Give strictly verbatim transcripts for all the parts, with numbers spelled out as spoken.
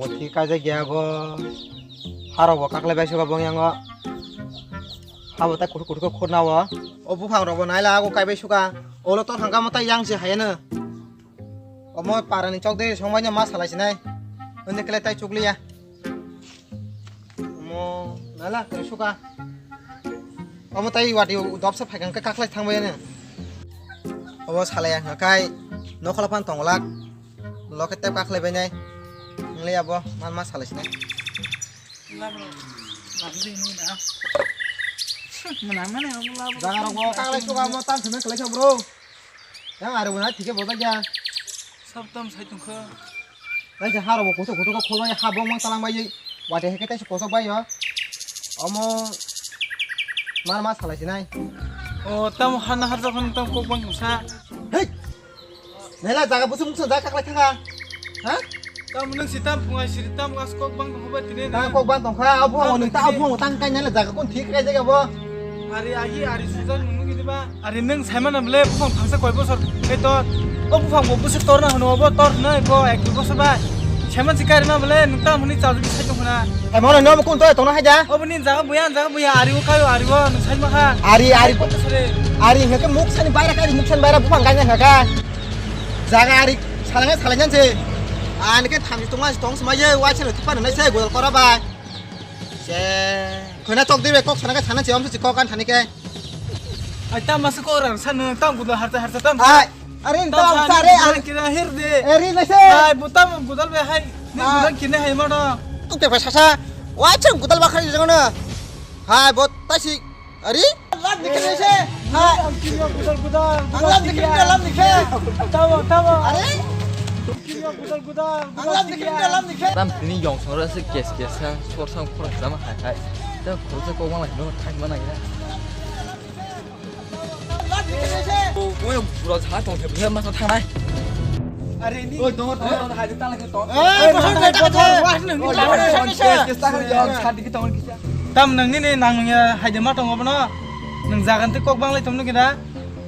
Thik kaijak ya go. Harok bo kaklai bai suka bong yango. Habo tai kuthuk kuthuk khe khurna o. O buphang rok bo naila ago kaibai suka. Olo tor hangka mo tai yang se hayano. Omo parani chok de songbai no ma salai sinai. Onde kele tai chukliya. Omo naila koi suka. Omo tai wati dopsa phaikang khe kaklai thangbai ne. Obo salai ang kai nokhola phan tongolak. Loke tep kaklai bai nai. Ngle abo man ma salai sinai. Jaga rok bo kaklai suka mo tam thangna kalai sa bro. Yang ari bo na thike bo ja. Sab tam sai tongkha. Kaisa ha rok bo kuthuk kuthuk khe khulbai ha bong mang talang bai. Wate he kaisa kosok bai yo. Omo mar ma salai sinai. O tam hana har jokon tam kok bang sa. Hei. Nela jaga busuk musuk jaga kaklai thanga. Ha? Tam nung si tam phungai siri tam as kok bang tongkha ba tini. Tang kok bang tongkha. Abu hango nung ta abu hango tang kai nela jaga kon thik kai jaga bo. Ari agi ari sujak nung nung gidi ba. Ari nung saimana bole buphang phangsa koi bosor kai tor. O buphang bo busuk tor na hwno bo tor na ko ek dui bosor ba. Saiman si kari ma bole nung ta hwnwi chal di sai tong hwna. Ai mano no kun to tong na haja. O bini jaga buya jaga buya ari o kayo ari o nung sai ma kha. Ari ari ko to sare. Ari hwnkhe muk sani baira kari muk sani baira buphang gaina hwnkha. Jaga ari salanga salanya se. Ani ke thamji tongma tong sma ye wa chero thipa nai se godal kora ba. Se khona tok dibe kok sana ke sana che om se kok an thani ke. Ai tam mas ko ran san tam gudal harsa harsa tam. Ai are tam tam sa sa re gudal an. Kira her de. Eri nai se. Ai butam gudal be hai. Ni gudal kine hai ma do. Tu te sasa. Wa chang gudal ba khari jang na. Hai bot tasi. Ari? Lam dikhe se. Ha. Ang kiriyo gudal gudal. Ang lam dikhe, lam dikhe. Tamo, tamo. Are? Kiriyo gudal gudal. Ang lam dikhe, lam dikhe. Tam tini yong sora se kes kes sa, sor sang khorang sama hai hai. Tam khorang sa kok mana hino thang mana ya. Lam dikhe se. O, o yang pura sa tong the, masa thangnai. Are ni. Oi, dong, dong, dong, hai ta lagi tong. Eh, bosong kai ta thong. Wah, nang ni. Tam nang ni ni nang ya hai de ma tong abono. Nang jagan te kok bang lai tong nu kida.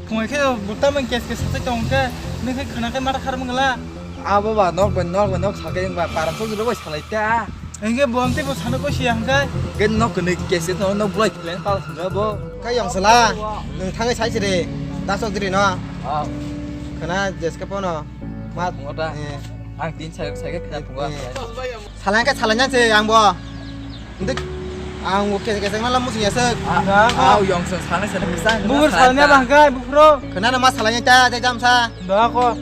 Phungai khe butam ang kes kes sai tong khe. Nang khe khana khe mata khar mangla. Abo ba nok ba nok ba nok sakai ba para sok juro bai salai ta. Hingke bo amtwi bo sano ko siya hingke. Hingke nok kwnwi kese no nok bulai thilai pal hingke bo. Kai yong sala, nwng thangwi sai siri, dasok diri no. Ah. Khana jeske pono. Ma. Ngota. Eh. Ang tin sai sai ke khana thunga. Eh. Salai ke salai nang se ang bo. Ndik ang bo kese kese mala musi ya sek. Ah, yong sa salai salai bisa. Bukur salai ba hingke bukro. Khana na ma salai ta te jam sa. Da ko.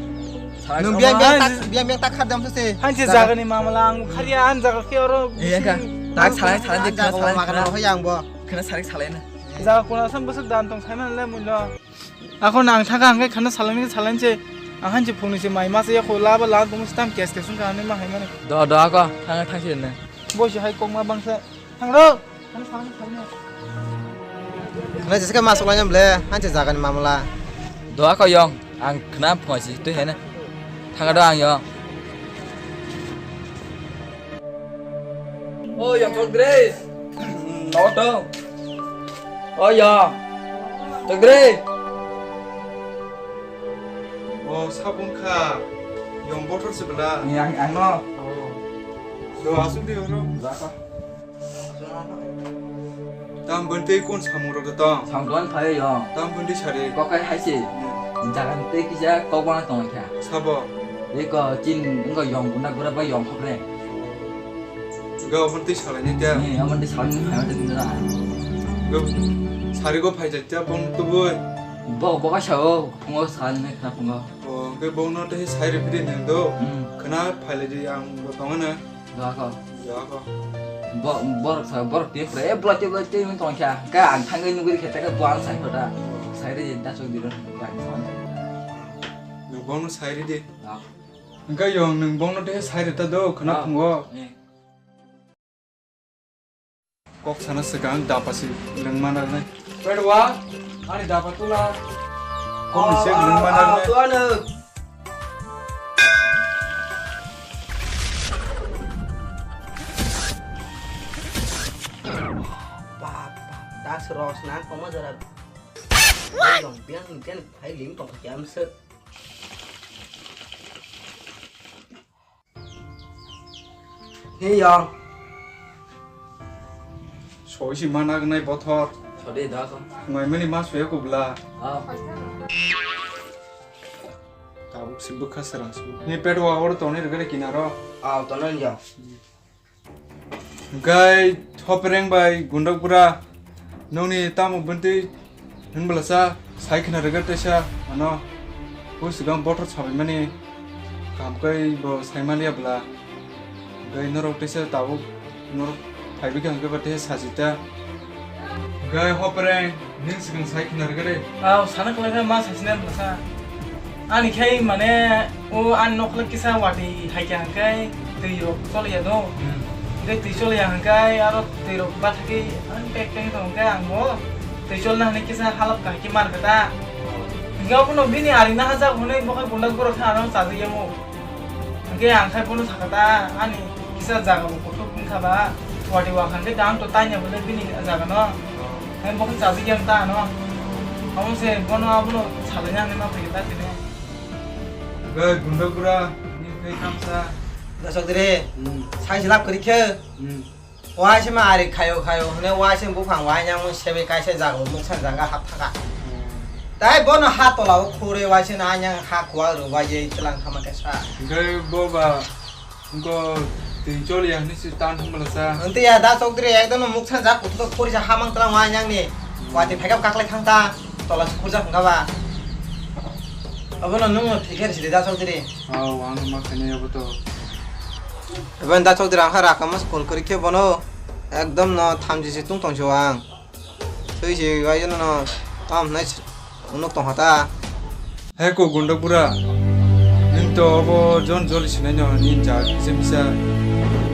Nwng biyang biyang tak biyang biyang tak khar dam se. Hanse jaga ni mamala ang khariya an jaga ke oro. Iya ka. Tak salai salai je khana salai makan khana. Rohoi ang bo. Khana salai salai na. Jaga kuna sam bwswk dan tong sai man le mulo. Ako nang thaka hangke khana salai ni salai se. Ang hanse phungni se mai ma se ya ko laba la bung stam kes kes ka ne ma hai mane. Do do ako thang thang se ne. Bo se hai kok ma bang se. Thang ro. Khna jesa khe ma suklaina ble, hanse jaga ni mamla. Doa ko yong, ang khna phunga si twi hene. Thanga do ang yong. O yong Chokdre. No to. O yong. Chokdre. O sabun kha. Yong bothor se bela. Ni ang ang no. O. Do asuk di oro. Doa ko. Tam bwntwi kun samung rok tong? Samung tong phai yo. Tam bwntwi sari. Kokai hai se. Hmm. Jagan tei kisa kok bana tong kha. Sabo. Eko chin ngo yong guna gura ba yong khokre. Ga bwntwi salai ni ta. Ni amon tei salai ni phai ma tei na. Ga sari go phai ja ta bong tu boi. Bo bo ka sao ngo salai ni kha pungo. O, ga bong no tei sai re pide nendo. Hmm. Khna phai le di ang bo tong na. Doa ko. Doa ko. Bo-, borok sa, borok twi phre, e, bwlai twi, bwlai twi wng tong kha. Khe ang thangwi nugwi khe, tei khe bo ang sai kho da. Sai rw di, da chok di ro, da chok. Nwng bono sai rw di. Ah. Hwnkhe yong nwng bono tei sai rw ta do, khwna phungo. Ah. Eh. Kok sana swkang dapa si lwngma narwknai. Pedwa, ani dapa tula. Kok ni se lwngma narwknai. Bap, bap, das rosna koma jora. Biang, biang, biang, hai lim tong kiam se. He yong. Soi si mana gnai bothor. Sode da ko. Ngai mani ma soya kubla. Ah. Tabuk si bwkha serang si. Ni pet wa or toni rwgre kinaro. Ah, tono ya. Gai thopreng bai gundok bura. Nongni tamo bwntwi hwnbwlasa sai khna rwgwi tesa ano husukang bothor sabaimani kaham khe bo saimaliya bwla. Gai norok tesa tabuk norok phaibi kaham khe ba tesa sajita. Gai hopreng ning swkang sai khna rwgwi. Aw sana kwlai khe ma sasina bwlasa. Ani khai mane o ani nokla kisa wati hai khe hangkai twi rok choliya no. Hmm. Hingke twi choliya hingke aro twi rok bathagwi ang pek pek tong khe ang bo twi cholna hinui kisa halap kahai khe mar khe ta. Hingke abono bini ari nahajak hwnwi bo khe gundok borok khe ano chajagya mo. Hingke ang khai bono sakha ta ani kisa jaga bo kothok wngkha ba wati wakha hingke dang to tanya hwnwi bini jaga no. Hai bo khe chajagya ta ano. Amo se bono abono salaina hinui ma phai khe ta tini. Gai gundok bura ni khai kamsa. Dasok dire. Hmm. Sai silap kari khe. Hmm. Waise ma ari khayo khayo hwnwi waise buphang wainang sebe kaisa jaga muksa jaga hap thaka. Tai bono ha tola o khurwi waise na anyang ha kuwa rwbaye tlang thama kaisa. Hwnkhe bo ba wngko twi choliya hwnwi se tan thangmala sa. Wngtwi ya da chokdri ekdom muksa jak kuthuk khurisa hamang tlang wainang ni. Wati phaikap kaklai thang ta. Tola se khurjak hwnkha ba? Abono nwng no thikher sidi da chokdiri. Aw, ang ma khainai abo to. Abo da chokdiri ang kha rakama se call kwrwi khe bono ekdom no thamchi se tung tong si o ang. Twi si wai jono no tam hwnai se unuk tong kha ta. He ko gundok bura. Nwng to abo jon joli sinai no ni jak kisa misa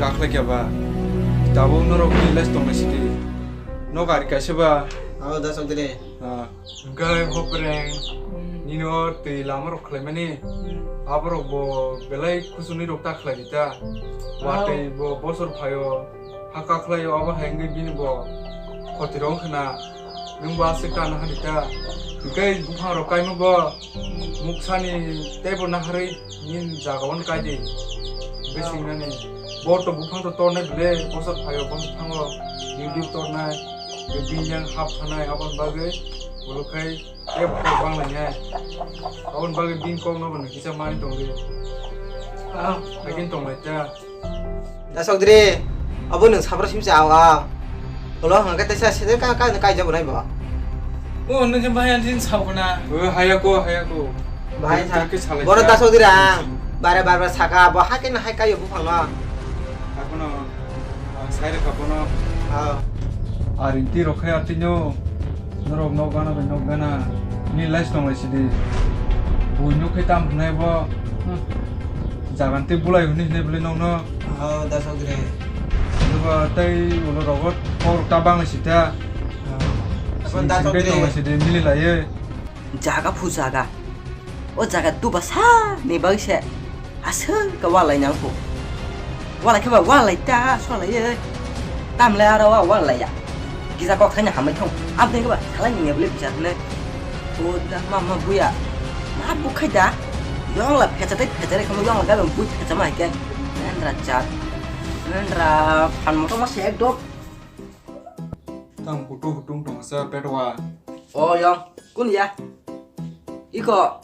kaklai kya ba. Tabuk norok ni les tong lai sidi. Nok ari kaisa ba. Abo da chokdiri. Ah. Hwnkhe hopreng, nini o twi lama rok khlaimani, aborok bo belai kuchunwi rok ta khlai di ta. Watwi bo bosor phaio, ha kakhlaio, abo hai wngwi bini bo khoti rok wngkha na, nwng bo aswk ta naha di ta. Hwnkhe buphang rok kaima bo muksani teibo naharwi nini jaga o kai di. Bisingnani bo to buphang to tornai bwle, bosor phaio, bosor thango, bini tornai. Bini yang hap thanai, aboni bagwi bolok khai tei bukhuk banglainai. Aboni bagwi bini kokno bo nung kisa mani tongdi. Ah, haikhe tonglai ta. Da sokdri, abo nwng sabra simsa aw aw. Ulo hwnkhe teisa sede ka, ka, kaijabo nai bo. O, nwng khe bahai ang tin sao khna. O, haya ko, haya ko. Bahai sa. Khe salai boro ta. Da sokdri ang. Bare bare saka, bo hakhe na hai kaio buphang no. Hakhe no. Ang sai rwkha bono. Ah. Arinti rok khai atino norok nok gana bai nok gana ni lais tong lai sidi. Bui nuk khai tam hwnai bo. Hmm. Jagan tei bulai hwnwi hwnwi bwlai nokno. Ah, da sokdre. Duba tei ulo rogo kok ta bang lai sita. Ah. Sing sing tei tong lai sidi mili lai. Jaga phu jaga. O jaga duba sa ni bagwi se aswk ka walai nang phu. Walai khe ba walai ta solai ye. Tam le aro wa walai ya. Kisa kok thani hamai thong. Am teng ba salai ni bole bichar ne. O da ma ma buya. Ma bu khai da. Yong la phecha tai phecha re kamo yong la ga bu phecha ma ke. Nendra chat. Nendra phan mo ma se ekdom. Tang kutu hutung tongsa petwa. O yong, kun ya? Iko,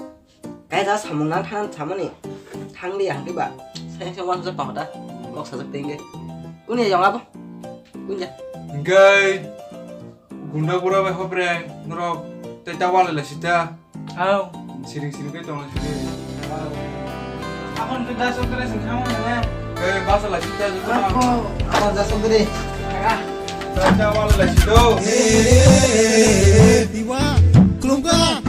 kaisa samung nang thang samani. Thang di yang ba. Sayang sayang wan sa pahota. Kok sajak tengge. Kun ya yong abo? Kun ya? Gai gunda gura bai hopreng norok tei ta wala la sita. Aw. Siring siring khe tong lai sidi. Aw. Aboni khe da sokdre sing khamo ne. Khe basa lai sidi da sokdre. Aw. Aboni da sokdre. Aga. Da da wala lai sidi. Diwa, kulumka.